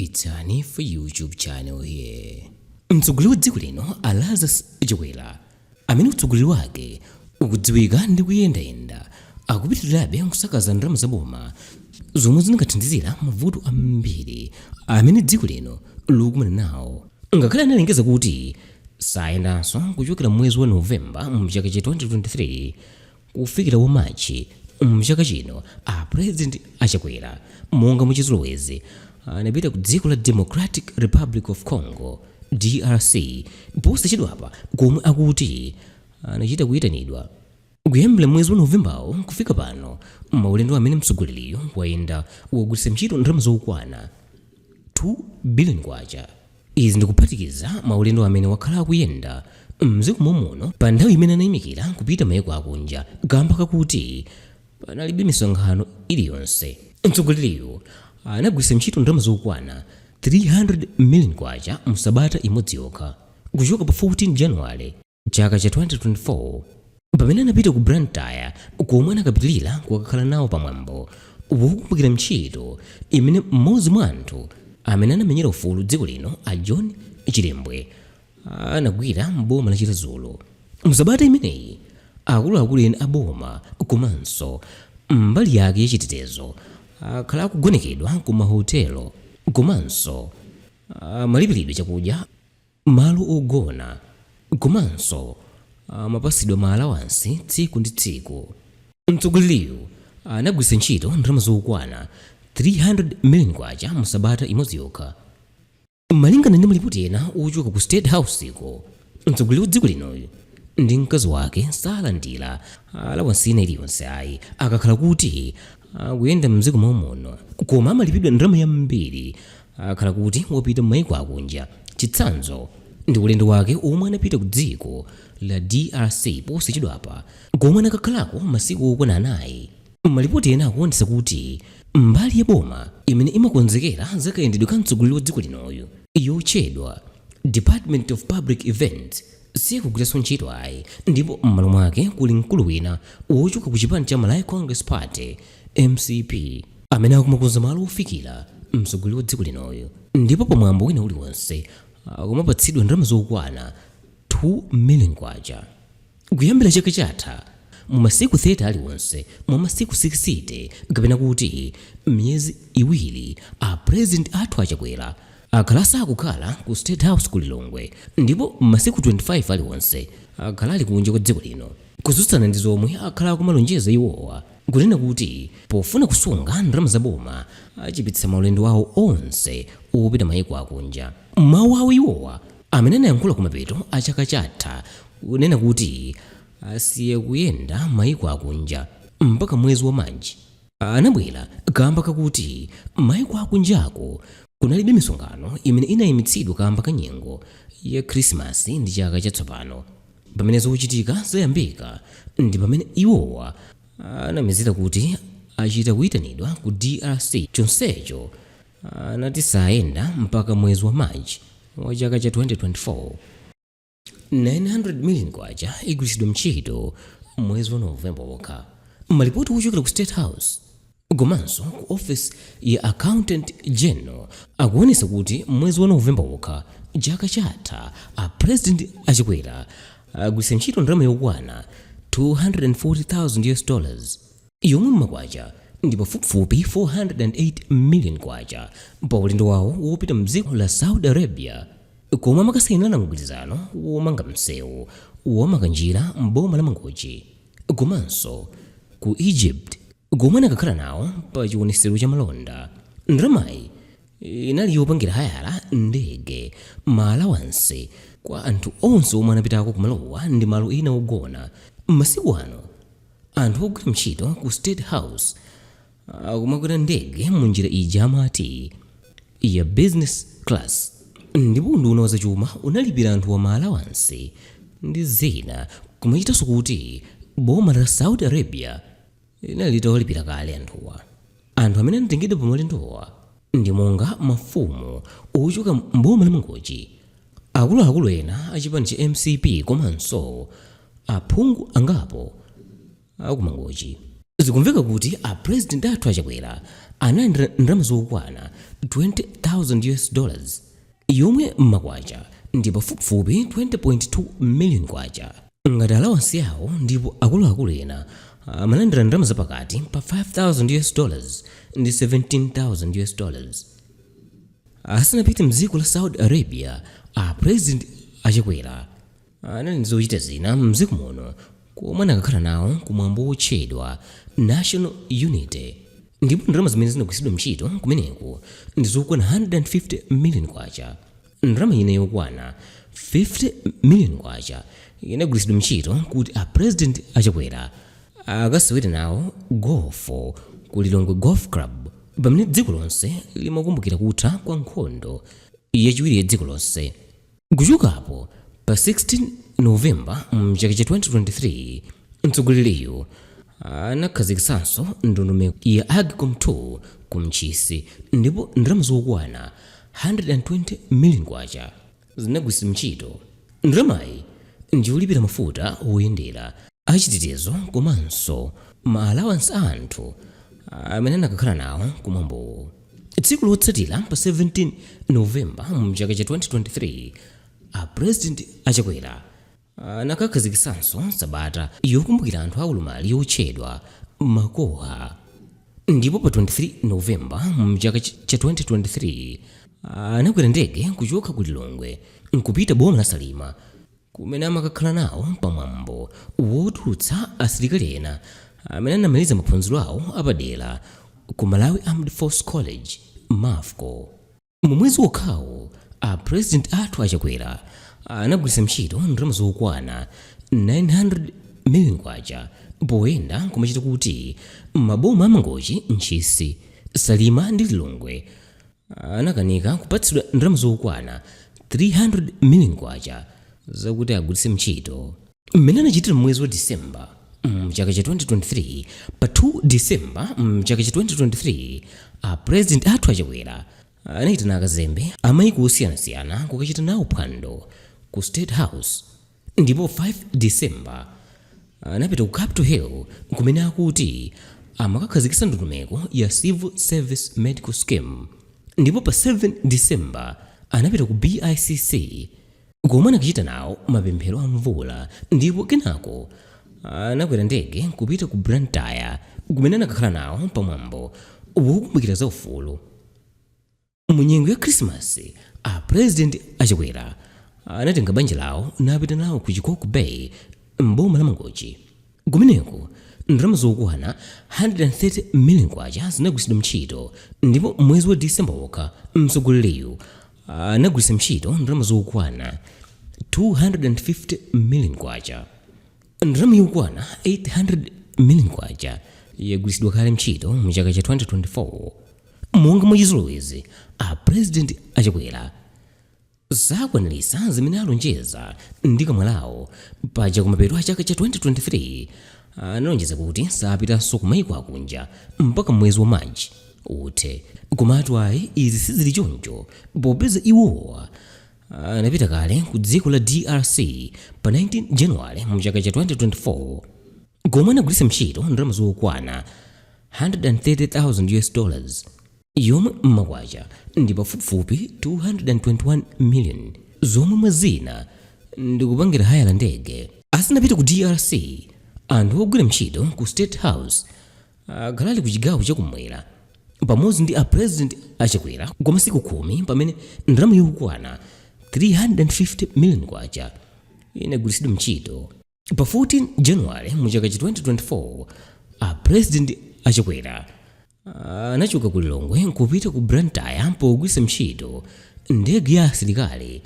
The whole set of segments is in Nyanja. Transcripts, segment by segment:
It's Hanifa YouTube channel here. Mtsogoleri wa dziko lino a Lazarus Chakwera, amene utsogoleri wake ukudziwika ndi kuyendayenda, akupitirirabe kusakaza ndalama za boma zomwe zingathandizira mavuto ambiri amene dziko lino likukumana nawo. Ngakhale analengeza kuti sayendanso kuchokera mwezi wa November mchaka cha 2023 kufikira wa March mchaka chino, a President a Chakwera monga mwachizolowezi anapita ku dziko la Democratic Republic of Congo, DRC, posachedwapa, komwe akuti anachita kuyitanidwa. Kuyambira mwezi wa Novembawo kufika pano, maulendo amene mtsogoleriyo wayenda wagwiritsa ntchito ndalama zokwana 2 billion kwacha. Izi ndikuphatikiza maulendo amene wakhala akuyenda mdziko momuno pa nthawi imene anayimikira kupita mayiko akunja kamba kakuti panalibe misonkhano iliyonse. Mtsogoleriyo anagwiritsa ntchito ndalama zokwana 300 million kwacha msabata imodzi yokha kuchoka pa 14 January chaka cha 2024, pamene anapita ku Blantyre komwe anakapitilira kukakhala nawo pamwambo wokumbukira ntchito imene mmodzi mwa anthu amene anamenyera ufulu dziko lino a John Chilembwe anagwira m'boma la Chiradzulu. Msabata imeneyi, akuluakulu ena a boma komanso mbali yake yachitetezo akhala akugonekedwa ku mahotelo komanso amalipiridwa chakudya, malo ogona komanso amapatsidwa ma alawansi tsiku ndi tsiku. Mtsogoleriyu anagwiritsa ntchito ndalama zokwana 300 million kwacha mu sabata imodzi yokha. Malingana ndi malipoti ena ochoka ku State House ko, mtsogoleri wa dziko linoyu ndi mkazi wake salandira alawansi ina iliyonse ayi akakhala kuti akuyenda mdziko muno, koma amalipidwa ndalama yambiri akhala kuti wapita m'mayiko akunja. Chitsanzo ndi ulendo wake omwe anapita ku dziko la DRC posachedwapa, komwe anakakhalako masiku okwana 4. Malipoti ena akuonetsa kuti mbali ya boma imene imakonzekera za kayendedwe ka mtsogoleri wa dziko linoyu, yotchedwa Department of Public Events, sikugwiranso ntchito ayi, ndipo m'malo mwake kuli mkulu wina wochoka ku chipani cha Malawi Congress Party, MCP, amene akumakonza malo ofikira mtsogoleri wa dziko linoyu, ndipo pamwambo wina uliwonse akumapatsidwa ndalama zokwana 2 million kwacha. Kuyambira chaka chatha, mu masiku 30 aliwonse mwa masiku 60, kapena kuti miyezi 2, a President athu a Chakwera akhala sakukhala ku State House ku Lilongwe, ndipo masiku 25 aliwonse akhala ali kunja kwa dziko lino, kutsutsana ndi zomwe akhala akumalonjeza iwowa kunena kuti pofuna kusunga ndalama za boma achepetsa maulendo awo onse opita mayiko akunja. Mawu awo iwowa amene anayankhula kumapeto a chaka chatha kunena kuti asiye kuyenda mayiko akunja mpaka mwezi wa March anabwera kamba kakuti mayiko akunjako kunalibe misonkhano imene inayimitsidwa kamba ka nyengo ya Khrisimasi ndi chaka chatsopano. Pamene zochitika zayambika ndi pamene iwowa anamizira kuti achita kuyitanidwa ku DRC, chonsecho anati sayenda mpaka mwezi wa March wa chaka cha 2024. 900 million kwacha igwiritsidwa ntchito mwezi wa November wokha. Malipoti ochokera ku State House komanso ku office ya Accountant General akuonetsa kuti mwezi wa November wokha chaka chatha, a President a Chakwera agwiritsa ntchito ndalama yokwana 240,000 US dollars, yomwe mmakwacha ndi pafupifupi 408 million kwacha, pa ulendo wawo wopita mdziko la Saudi Arabia, komwe amakasayinirana mgwirizano womanga msewu wamakanjira m'boma la Mangochi, komanso ku Egypt komwe anakakhala nawo pa chionetsero cha malonda. Ndalamayi inali yopangira hayala ndege, maalawansi kwa anthu onse omwe anapitako kumalowa ndi malo ena ogona. Masiku ano anthu ogwira ntchito ku State House akumakwera ndege munjira ija amati ya business class, ndipo unduna wa zachuma unalipira anthu wa maalawansi ndi zina, kumachitanso kuti boma la Saudi Arabia linali litawalipira kale anthuwa. Anthu amene anatengedwa pa maulendowa ndi monga mafumu ochoka mboma la Mangochi, akuluakulu ena a chipani cha MCP komanso aphungu angapo aku Mangochi. Zikumveka kuti a President athu a Chakwera analandira ndalama zokwana 20,000 US dollars, yomwe m'makwacha ndi pafupifupi 20.2 million kwacha, ngati allowance yawo, ndipo akuluakulu ena amalandira ndalama zapakati pa 5,000 US dollars ndi 17,000 US dollars. Asanapite mdziko la Saudi Arabia, a President a Chakwera anali ndi zochita zina mdziko muno, komwe anakakhala nawo kumwambo wotchedwa National Unity, ndipo ndalama zimene zinagwiritsidwa ntchito kumeneku ndi zokwana 150 million kwacha. Ndalama ina yokwana 50 million kwacha inagwiritsidwa ntchito kuti a President a Chakwera akasewere nawo golf ku Lilongwe Golf Club pamene dziko lonse limakumbukira kutha kwa nkhondo yachiwiri ya dziko lonse. Kuchokapo, pa 16 Novemba mchaka cha 2023, mtsogoleriyu anakhazikitsanso ndondomeko ya Agcom 2 ku Ntchisi, ndipo ndalama zokwana 120 million kwacha zinagwiritsidwa ntchito. Ndalamayi ndiyolipira mafuta oyendera, achitetezo komanso ma allowance a anthu amene anakakhala nawo kumwambowo. Tsiku lotsatira, pa 17 Novemba mchaka cha 2023, a President a Chakwera anakakhazikitsanso sabata yokumbukira anthu aulumali yotchedwa Makoha, ndipo pa 23 Novemba mchaka cha 2023 anakwera ndege kuchoka ku Lilongwe nkupita boma la Salima, kumene amakakhala nawo pamwambo wotulutsa asilikali ena amene anamaliza maphunziro awo apadera ku Malawi Armed Force College, MAFCO. Mu mwezi wokhawo, a President athu a Chakwera anagwiritsa ntchito ndalama zokwana 900 million kwacha poyenda kumachita kuti maboma a Mangochi, Ntchisi, Salima ndi Lilongwe anakanika kupatsidwa ndalama zokwana 300 million kwacha zakuti agwiritse ntchito, mmene anachitira mwezi wa Disemba mchaka cha 2023. Pa 2 Disemba mchaka cha 2023, a President athu a Chakwera anayitana akazembe amayiko osiyanasiyana kukachita nawo phwando ku State House, ndipo 5 Disemba anapita ku Capitol Hill, kumene akuti amakakhazikitsa ndondomeko ya Civil Service Medical Scheme, ndipo pa 7 Disemba anapita ku BICC, komwe anakachita nawo mapemphero a mvula, ndipo kenako anakwera ndege kupita ku Blantyre, kumene anakakhala nawo pamwambo wokumbukira za ufulu. Mu nyengo ya Khrisimasi, a President a Chakwera anatenga banja lawo napita nawo ku Chikoko Bay m'boma la Mangochi. Kumeneko ndalama zokwana 130 million kwacha zinagwiritsidwa ntchito, ndipo mwezi wa Disemba wokha mtsogoleriyu anagwiritsa ntchito ndalama zokwana 250 million kwacha. Ndalama yokwana 800 million kwacha yagwiritsidwa kale ntchito mu chaka cha 2024. Monga mwachizolowezi, a President a Chakwera sakwaniritsa zimene alonjeza ndi kamwa lawo. Paja kumapeto a chaka cha 2023 analonjeza kuti sapitanso kumayiko akunja mpaka mwezi wa Machi uthe. Komatu ayi, izi sizili choncho, popeza iwowa anapita kale ku dziko la DRC pa 19 January mu chaka cha 2024, komwe anagwiritsa ntchito ndalama zokwana 130,000 US dollars, yomwe m'makwacha ndi pafupifupi 221 million, zomwe mwazina ndikupangira haya la ndege. Asanapite ku DRC, anthu ogwira ntchito ku State House akhala ali ku chigawo chakumwera pamodzi ndi a President a Chakwera kwa masiku 10, pamene ndalama yokwana 350 million kwacha inagwiritsidwa ntchito. Pa 14 January mu chaka cha 2024, a President a Chakwera anachoka ku Lilongwe kupita ku Blantyre pogwiritsa ntchito ndege ya asilikali,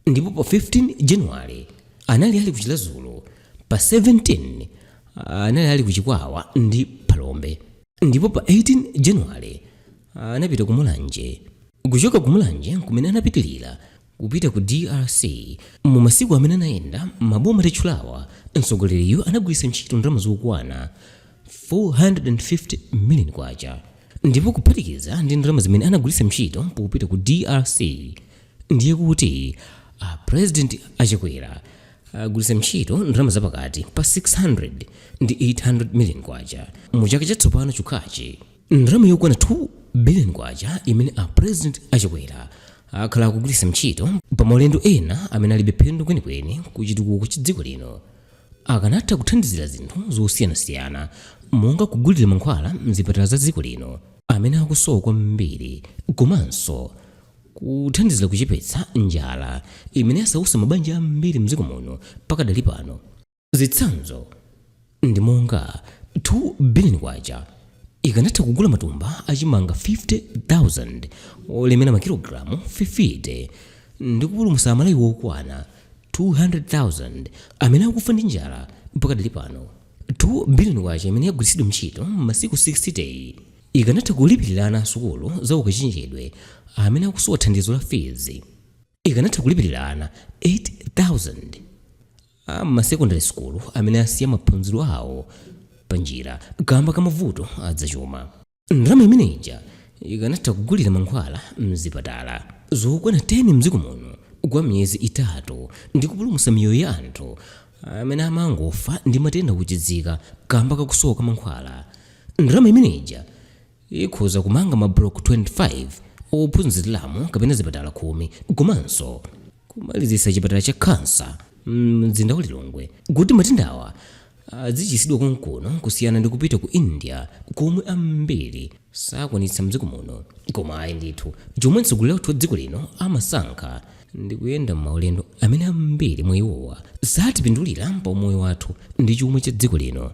ndipo pa 15 January anali ali ku Chiradzulu, pa 17 anali ali ku Chikwawa ndi Phalombe, ndipo pa 18 January anapita ku Mulanje. Kuchoka ku Mulanje kumene anapitilira kupita ku DRC. Mu masiku amene anayenda maboma tatchulawa, mtsogoleriyu anagwiritsa ntchito ndalama zokwana 450 million kwacha, ndipo kuphatikiza ndi ndalama zimene anagwiritsa ntchito popita ku DRC, ndiye kuti a President a Chakwera Agwiritsa ntchito ndalama zapakati pa 600 ndi 800 million kwacha mu chaka chatsopano chokhachi. Ndalama yokwana 2 billion kwacha imene a President a Chakwera akhala akugwiritsa ntchito pa maulendo ena amene alibe phindu kwenikweni ku chitukuko cha dziko lino akanatha kuthandizira zinthu zosiyanasiyana monga kugulira mankhwala mzipatala za dziko lino amene akusowa kwambiri komanso kuthandizira kuchepetsa njala imene yasautsa mabanja ambiri mdziko muno pakadali pano. Zitsanzo ndi monga 2 billion kwacha ikanatha kugula matumba achimanga 50,000 olemera makilogalamu 50 ndi kupulumutsa Amalawi okwana 200,000 amene akufa ndi njala pakadali pano. 2 billion kwacha imene yagwiritsidwa ntchito m'masiku 60 ikanatha kulipirira ana asukulu za ukachenjedwe amene akusowa thandizo la fees. Ikanatha kulipirira ana 8,000 a m'masekondari sukulu amene asiya maphunziro awo panjira kamba ka mavuto adzachuma. Ndalama imene ija ikanatha kugulira mankhwala mzipatala zokwana 10 mdziko muno kwa miyezi itatu ndi kupulumutsa miyoyo ya anthu amene amangofa ndi matenda ochidzika kamba kakusowa kwa mankhwala. Ndalama imene ija ikhoza kumanga ma block 25 ophunziriramo kapena zipatala 10 komanso kumalizitsa chipatala cha khansa mzinda wa Lilongwe kuti matendawa azichiritsidwa konkuno kusiyana ndi kupita ku India komwe ambiri sakwanitsa mdziko muno. Koma ayi ndithu, chomwe mtsogoleri wathu wa dziko lino amasankha ndi kuyenda m'maulendo amene ambiri mwa iwowa satipindulira pa umoyo wathu ndi chuma cha dziko lino.